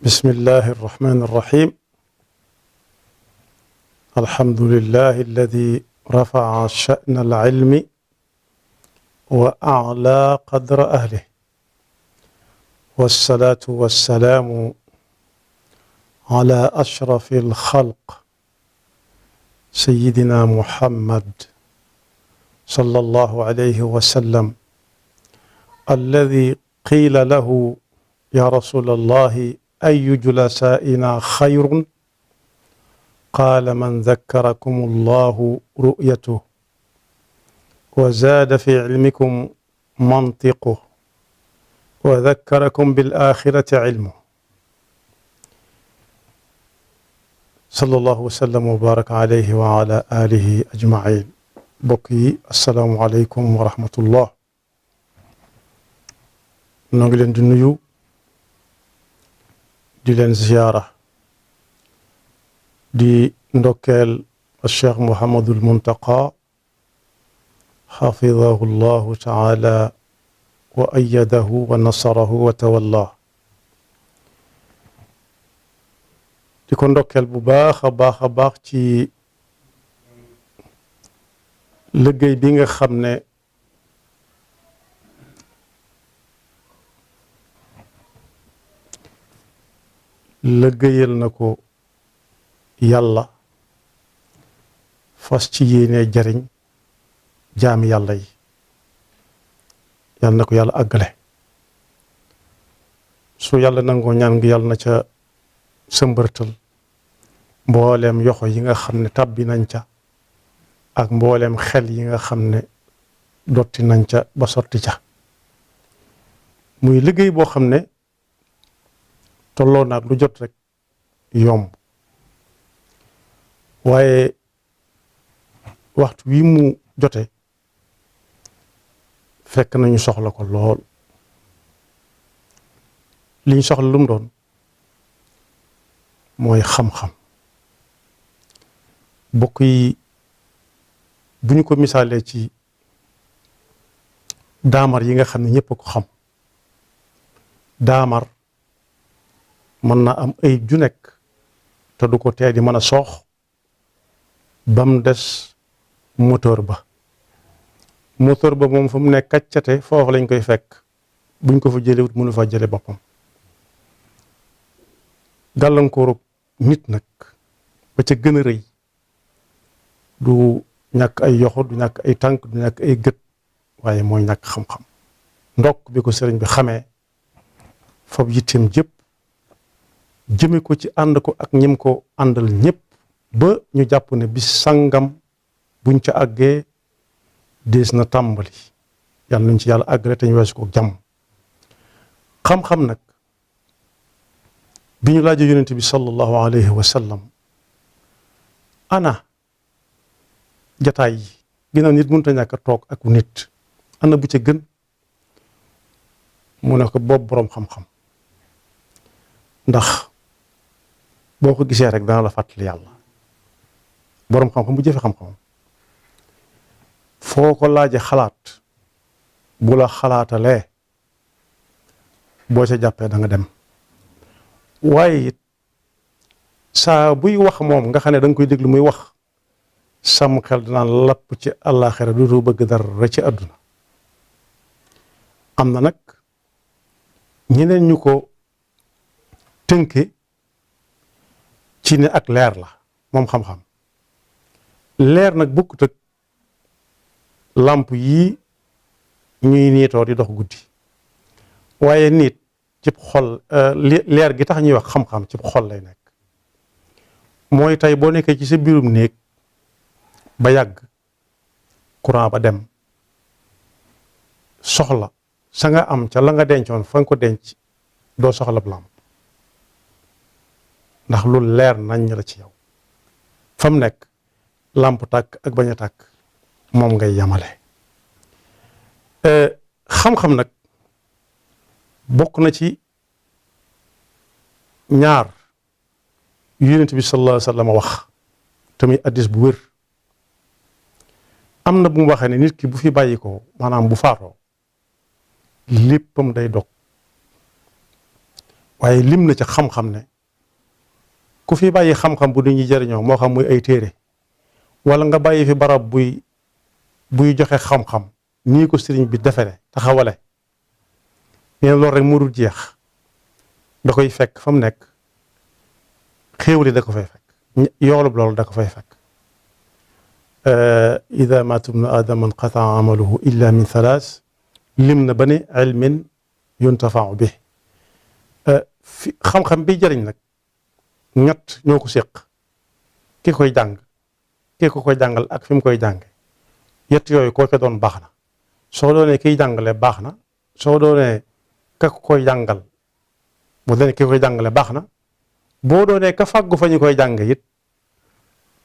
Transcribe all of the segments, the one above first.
بسم الله الرحمن الرحيم. الحمد لله الذي رفع شأن العلم وأعلى قدر أهله، والصلاة والسلام على أشرف الخلق سيدنا محمد صلى الله عليه وسلم، الذي قيل له يا رسول الله أي جلسائنا خير؟ قال من ذكركم الله رؤيته وزاد في علمكم منطقه وذكركم بالآخرة علمه. صلى الله وسلم وبارك عليه وعلى آله أجمعين. بokki assalaamu aleykum wa rahmatullah. noo ngi leen di nuyu di leen ziyaara di ndokkeel Cheikh Mouhamadul Muntaqa xafidahu llahu taala wa ayyadahu wa nasarahu wa tawallah. di ko ndokkeel bu baax a baax a baax ci liggéey bi nga xam ne liggéeyal na ko yàlla, fas ci yéene jariñ jaami yàlla yi. yàlla na ko yàlla àggale. su yàlla nangoo ñaan ngi yàlla na ca sëmbërtal mbooleem yoxo yi nga xam ne tàbbi nañ ca ak mbooleem xel yi nga xam ne dotti nañ ca ba sotti ca. muy liggéey boo xam ne tolloo naag lu jot rek yomb, waaye waxtu wi mu jote fekk nañu soxla ko lool. li ñu soxla lu mu doon mooy xam-xam. bokk yi bu ñu ko misaalee ci daamar yi nga xam ne ñëpp a ko xam, daamar mën na am ay ju nekk te du ko tee di mën a soox ba mu des moteur ba. moteur ba moom fu mu nekk kaccate foofu lañ koy fekk, buñ ko fa jëlewut mënu fa jële boppam. gàllankooru nit nag ba ca gën a rëy du ñàkk ay yoxo, du ñàkk ay tànk, du ñàkk ay gët, waaye mooy ñàkk xam-xam. ndokk bi ko sëriñ bi xamee fab yitteem jëpp jëme ko ci ànd ko ak ñim ko àndal ñëpp ba ñu jàpp ne bis sangam buñ ca àggee dees na tàmbali. yàlla nañ ci yàlla àggale te ñu weesu ko jàmm. xam-xam nag bi ñu laajee yonent bi sallallahu alayhi wa sallam ana jataay yi ginnaaw nit mënut a ñàkk a toog ak nit, ana bu ca gën? mu ne ko boobu boroom xam-xam, ndax boo ko gisee rek dana la fàttali yàlla. boroom xam-xam bu jëfe xam-xam foo ko laaje xalaat bu la xalaatalee boo ca jàppee da nga dem. waaye it saa buy wax moom nga xam ne da nga koy déglu muy wax, sam xel dinaan lapp ci àllaaxira du bëgg dara ci àdduna. am na nag ñeneen ñu ko tënke ci ne ak leer la moom xam-xam. leer nag bokkut ak làmp yii ñuy niitoo di dox guddi, waaye nit cib xol, leer gi tax ñuy wax xam-xam cib xol lay nekk. mooy tey boo nekkee ci sa biirum néeg ba yàgg courant ba dem, soxla sa nga am ca la nga dencoon fa nga ko denc, doo soxla bu làmp ndax lu leer nañ la ci yow. fa mu nekk làmp tàkk ak bañ a tàkk moom ngay yamale. xam-xam nag bokk na ci ñaar yonent bi sallallahu alayhi wa sallam wax tamit addis bu wér. am na bu mu waxee ne nit ki bu fi bàyyi ko, maanaam bu faatoo léppam day dog waaye lim na ca xam-xam ne ku fi bàyyi xam-xam bu nit ñi jëriñoo moo xam muy ay téere wala nga bàyyi fi barab buy joxe xam-xam nii ko sëriñ bi defere taxawale nee na loolu rek mu dul jeex da koy fekk fa mu nekk xéewali da ko fay fekk yoolub loolu da ko fay fekk ida maata ibnu aadama inqataa amaluhu illa min thalaas lim na ba ne ilmin yuntafau bi fi xam-xam bi jëriñ nag ñett ñoo ko séq ki koy jàng ki ko koy jàngal ak fi mu koy jànge yett yooyu koo ko doon baax na soo doonee kiy jàngale baax na soo doonee ka koy jàngal boo doonee ki koy jàngale baax na boo doonee ka fàggu fa ñu koy jàng it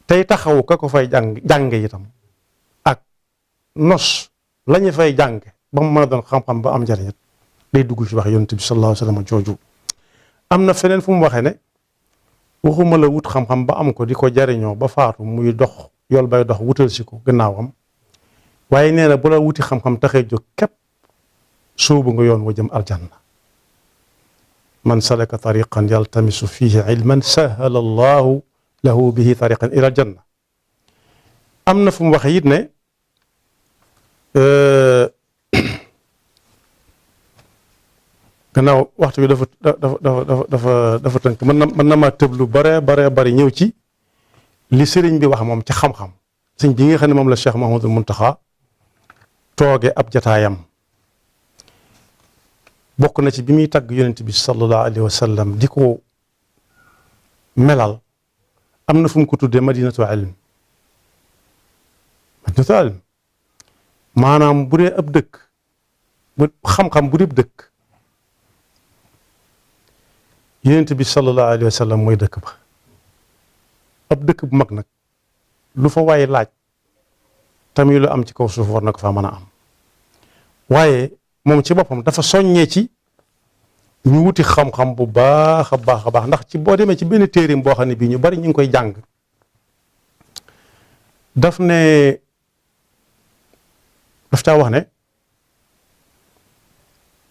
tey taxawu ka ko fay jànge itam ak nos la ñu fay jànge ba mu mën a doon xam-xam ba am njëriñ it day dugg ci wax yonent bi sallallahu alayhi wa sallam jooju am na feneen fu mu waxee ne waxuma la wut xam-xam ba am ko di ko jariñoo ba faatu muy dox yool bay dox wutal si ko gannaawam waaye nee na bu la wuti xam-xam taxee jóg képp soobu nga yoon wa jëm aljanna man salaka tariqan yaltamisu fihi ilman sahala allahu lahu bihi tariqan ila aljanna am na fu mu waxee it ne gannaaw waxtu bi dafa tënk mën na maa tëb lu bare ñëw ci li sëriñ bi wax moom ci xam-xam sëriñ bi nga xam ne moom la Cheikh Mouhamadul Mountakha tooge ab jataayam bokk na ci bi muy tagg yonent bi sallallahu alayhi wa sallam di ko melal am na fu mu ko tuddee madinatu ilm maanaam bu dee ab dëkk bu xam-xam bu dee dëkk yonent bi sallallahu alayhi wa sallam mooy dëkk ba ab dëkk bu mag nag lu fa waaye laaj tamit lu am ci kaw suuf war na ko faa mën a am waaye moom ci boppam dafa soññee ci ñu wuti xam-xam bu baax a baax ndax ci boo demee ci benn téerim boo xam ne bii ñu bari ñu ngi koy jàng daf caa wax ne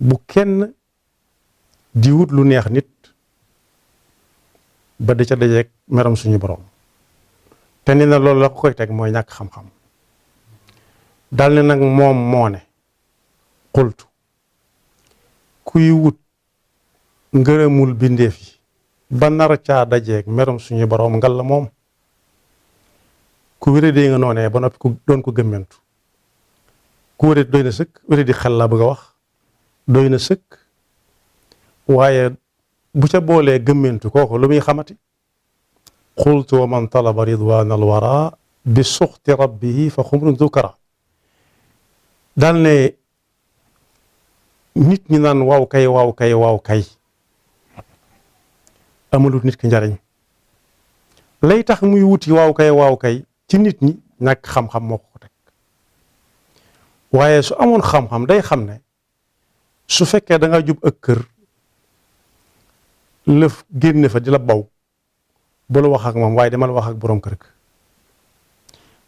bu kenn di wut lu neex nit ba da ca dajeeg meram suñu borom te ni na loolu la ko koy teg mooy ñàkk xam-xam dal ne nag moom moo ne xultu kuy wut ngërëmul bindeef yi ba nar caa dajeeg meram suñu borom ngal la moom ku wéré dee nga noonee ba noppi ku doon ko gëmmentu ku wéré doy na sëkk wéré di xel la bëgg a wax doy na sëkk waaye bu ca boolee gëmmentu kooku lu muy xamati xultu wa man talaba ridwan al wara bi suxti rabbihi fa xumrun dukara daal ne nit ñi naan waaw kay amalut nit ki njariñ lay tax muy wuti waaw kay ci nit ñi ñàkk xam-xam moo ko teg waaye su amoon xam-xam day xam ne su fekkee da nga jub ak kër lëf génne fa di la baw bu la wax ak moom waaye dama la wax ak borom kër ga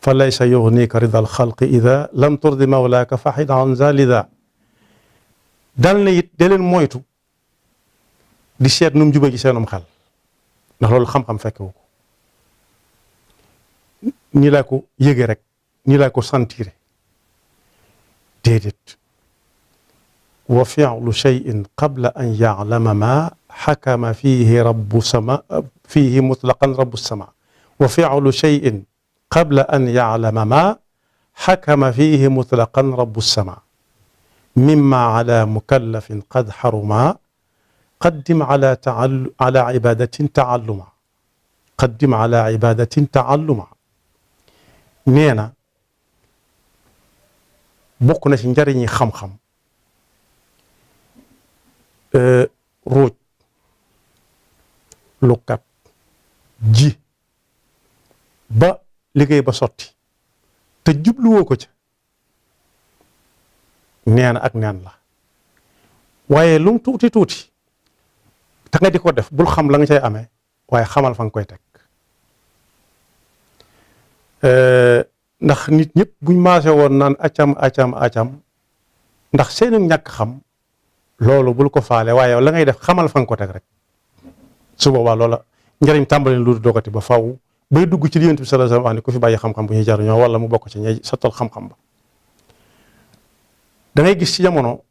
fa laysa yughnika rida al xalqi ida lam turdi mawlaaka faxid an zalida dal na it da leen moytu di seet nu mu juba ci seenum xel ndax loolu xam-xam fekkewu ko nii laa ko yëge rek nii laa ko sentire déedéet wa fi'lu shay'in qabla an ya'lama ma xakama fiihi rabbu sama fiihi mutlaqan rabbu sama wa fi'lu shay'in qabla an ya'lama ma xakama fiihi mutlaqan rabbu sama mimma ala mukallafin qad xaruma qaddim ala ibadatin taalluma qaddim ala ibadatin taalluma nee na bokk na ci njariñi xam-xam ruuj lukkat ji ba liggéey ba sotti te jubluwoo ko ca nee na ak neen la waaye lu mu tuuti te nga di ko def bul xam la nga cay amee waaye xamal fa nga koy teg ndax nit ñëpp buñ maase woon naan acam ndax seenu ñàkk xam loolu bul ko faale waaye la ngay def xamal fa nga ko teg rek su boobaa loola njëriñ tàmbali lu doogati ba faw bay dugg ci li Yonent bi sallallahu alayhi wasallam wax ne ku fi bàyyi xam-xam bu ñuy jariñoo wala mu bokk ci ñay sottal xam-xam ba. da ngay gis ci jamono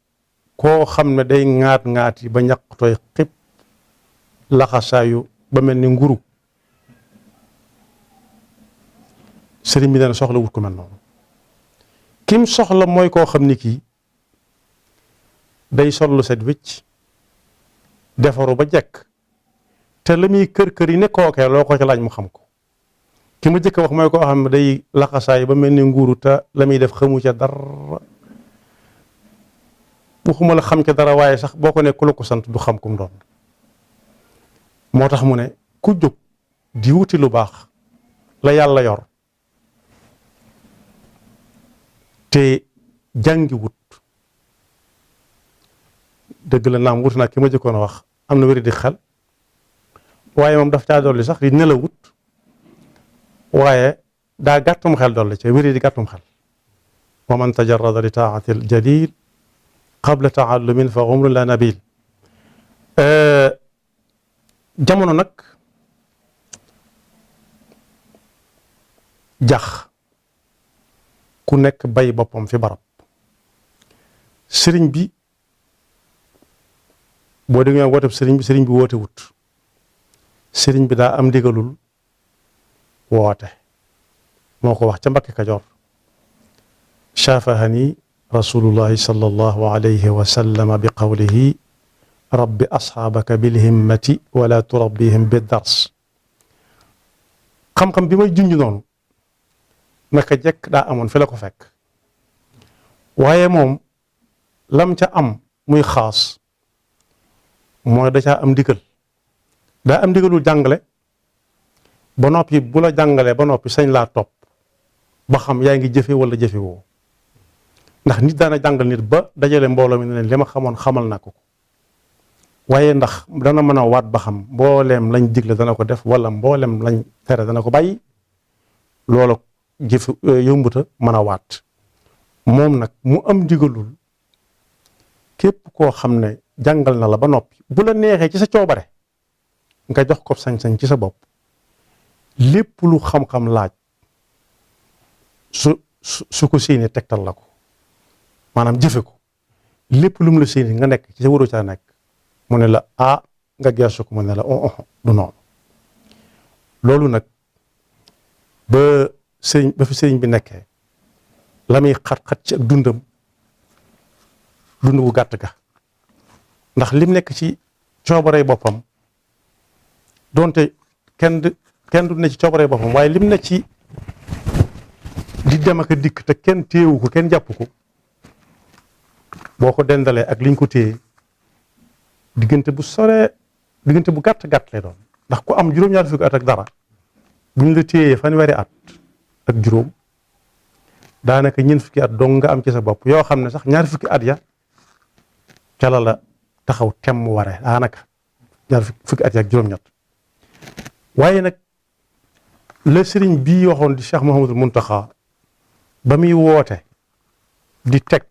koo xam ne day ŋaat yi ba ñaq tooy xib laxasaayu ba mel ni nguru sëriñ bi dana soxla wut ko mel noonu kim soxla mooy koo xam ni kii day sol lu set wicc defaru ba jekk te la muy kër yi ne kookee loo ko ci laaj mu xam ko ki ma jëkk wax mooy koo xam ne day laxasaay ba mel ni nguuru te la muy def xamu ca dara waxuma la xam ca dara waaye sax boo ko ne ku la ko sant du xam kum doon moo tax mu ne ku jóg di wuti lu baax la yàlla yor te jàngi wut dëgg la naam wuti naa ki ma jëkkoon a wax am na wéri di xel waaye moom daf caa dolli sax di nelawut waaye daa gàttum xel dolli ca wéri di gàttum xel wa man tajarrada li taati al jalil qabla taallumin fa umrun la nabil jamono nag jax ku nekk bay boppam fi barab sëriñ bi boo déggee wooteb sëriñ bi woote wut sëriñ bi daa am ndigalul woote moo ko wax ca Mbakke Kajoor shaafahani rasulullahi sallallahu alayhi wa sallam bi qawlihi rabbi asxaabaka bilhimmati wala turabbihim biddars xam-xam bi may junj noonu naka jekk daa amoon fi la ko fekk waaye moom lam ca am muy xaas mooy da caa am ndigal daa am ndigalul jàngale ba noppi bu la jàngalee ba noppi sañ laa topp ba xam yaa ngi jëfe wala jëfe woo ndax nit daana jàngal nit ba dajale mbooloo mi ne leen li ma xamoon xamal na ko waaye ndax dana mën a waat ba xam mbooleem lañ digle dana ko def wala mbooleem lañ tere dana ko bàyyi loola jëf yombuta mën a waat moom nag mu am ndigalul képp koo xam ne jàngal na la ba noppi bu la neexee ci sa coobare nga jox ko sañ-sañ ci sa bopp lépp lu xam-xam laaj su ko séenee tegtal la ko maanaam jëfe ko lépp lu mu la séenee nga nekk ci sa waroo caa nekk mu ne la nga gersu ko mu ne la du noonu loolu nag ba fi sëriñ bi nekkee la muy xat-xat ci ak dund bu gàtt ga ndax lim nekk ci coobarey boppam donte kenn du ne ci coobarey boppam waaye lim ne ci di dem ak a dikk te kenn téewu ko kenn jàpp ko boo ko dendalee ak liñ ko téye diggante bu gàtt lay doon ndax ku am juróom-ñaari fukki at ak dara buñ la téyee fanweeri at ak juróom daanaka ñeent fukki at dong nga am ci sa bopp yoo xam ne sax ñaari fukki at ya ca la taxaw temm waree daanaka ñaari fukki at ya ak juróom-ñett waaye nag la sëriñ bii waxoon di Cheikh Mouhamadul Muntaxa ba muy woote di teg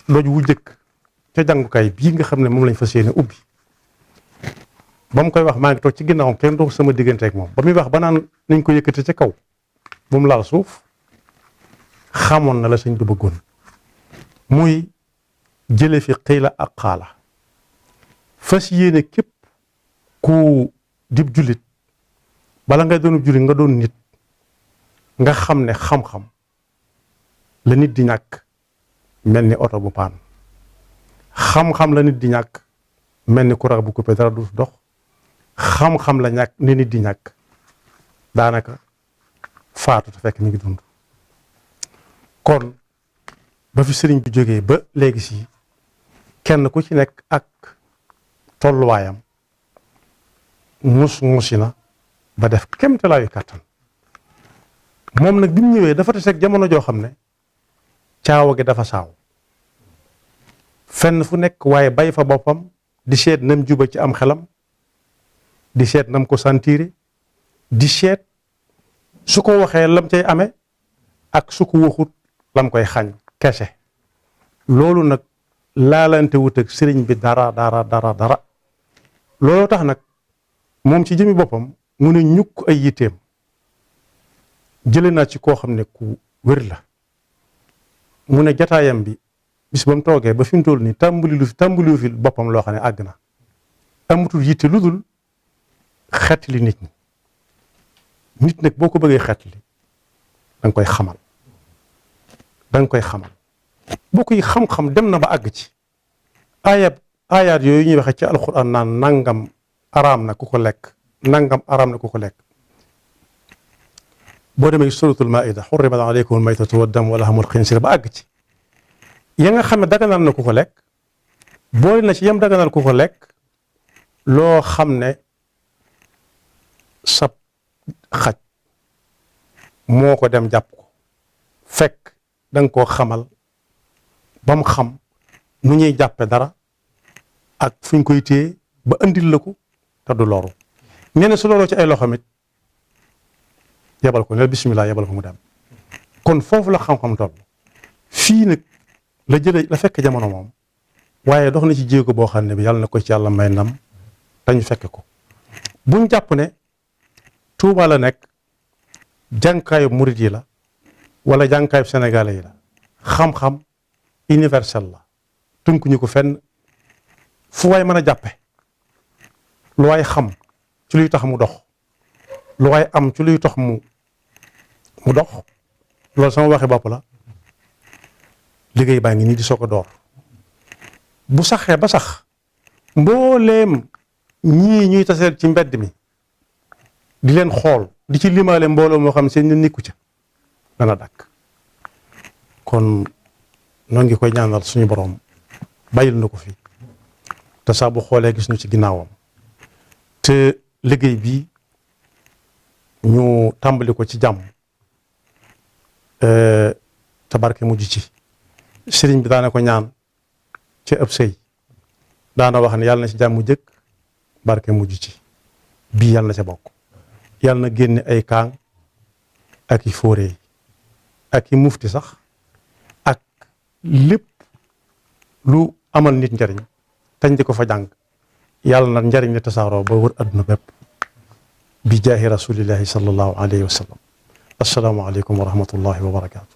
doj wu jëkk ca jàngukaay bii nga xam ne moom lañ fas yéene ubbi ba mu koy wax maa ngi toog ci ginnaawam kenn dox sama digganteeg moom ba muy wax ba naan nañ ko yëkkate ca kaw bu mu laal suuf xamoon na la sëñ bi bëggoon muy jële fi xiila ak xaala fas yéene képp ku dib jullit bala ngay doon jullit nga doon nit nga xam ne xam-xam la nit di ñàkk mel ni oto bu paan xam-xam la nit di ñàkk mel ni courant bu coupé dara du dox xam-xam la ñàkk ni nit di ñàkk daanaka faatu te fekk mi ngi dund kon ba fi sëriñ bi jógee ba léegi si kenn ku ci nekk ak tolluwaayam musi na ba def kéemtalaayu kàttan moom nag bi mu ñëwee dafa taseeg jamono joo xam ne caawa gi dafa saaw fenn fu nekk waaye bay fa boppam di seet nam juba ci am xelam di seet nam ko sentiire di seet su ko waxee lam cay amee ak su ko waxut lam koy xañ kese loolu nag laalante wut ak sëriñ bi dara looloo tax nag moom ci jëmi boppam mu ne ñukk ay yitteem jële naa ci koo xam ne ku wér la mu ne jataayam bi bis ba mu toogee ba fi mu toll nii tàmbaliwu fi boppam loo xam ne àgg na amatul yitte lu dul xeetli nit ñi nit nag boo ko bëggee xeetli da nga koy xamal boo koy xam-xam dem na ba àgg ci aayaat yooyu ñuy waxee ci alxuraan naan nangam araam na ku ko lekk nangam araam na ku ko lekk boo demee suratul maida xurrimat aleykum almaytatu waddam wa lahmul xinsiir ba àgg ci ya nga xam ne daganal na ku ko lekk boole na ci yam daganal ku ko lekk loo xam ne sab xaj moo ko dem jàpp ko fekk danga koo xamal ba mu xam nu ñuy jàppe dara ak fuñ koy téye ba andil la ko te du loru ñene su loroo ci ay loxo mit yebal ko ne bismillah yebal ko mu dem kon foofu la xam-xam toll fii nag la jële la fekk jamono moom waaye dox na ci jéego boo xam ne bi yàlla na ko ci yàlla may ndam dañu fekk ko buñ jàpp ne Tuuba la nekk jànkaayu murid yi la wala jànkaayu sénégalais yi la xam-xam universel la tënkuñu ko fenn fu waay mën a jàppe lu waay xam ci luy tax mu dox lu waay am ci luy tax mu dox loolu sama waxi bopp la liggéey baa ngi nii di soog a door bu saxee ba sax mbooleem ñii ñuy taseel ci mbedd mi di leen xool di ci limaale mbooloo moo xam seen nikku ca dana dàkk kon noonu ngi koy ñaanal suñu borom bàyyil na ko fi te saa bu xoolee gis ñu ci ginnaawam te liggéey bi ñu tàmbali ko ci jàmm te barke mujj ci sëriñ bi daana ko ñaan ci ëpp sëy daana wax ne yàlla na ci jàmm jëkk barke mujj ci bii yàlla na ca bokk yàlla na génne ay kaang ak i fóoree ak i mufti sax ak lépp lu amal nit njariñ tañ di ko fa jàng yàlla na njariñ li tasaaroo ba wër adduna bépp bi jaahi rasulillahi sallallahu alayhi wa sallam assalaamu aleykum wa rahmatullahi wa barakaatu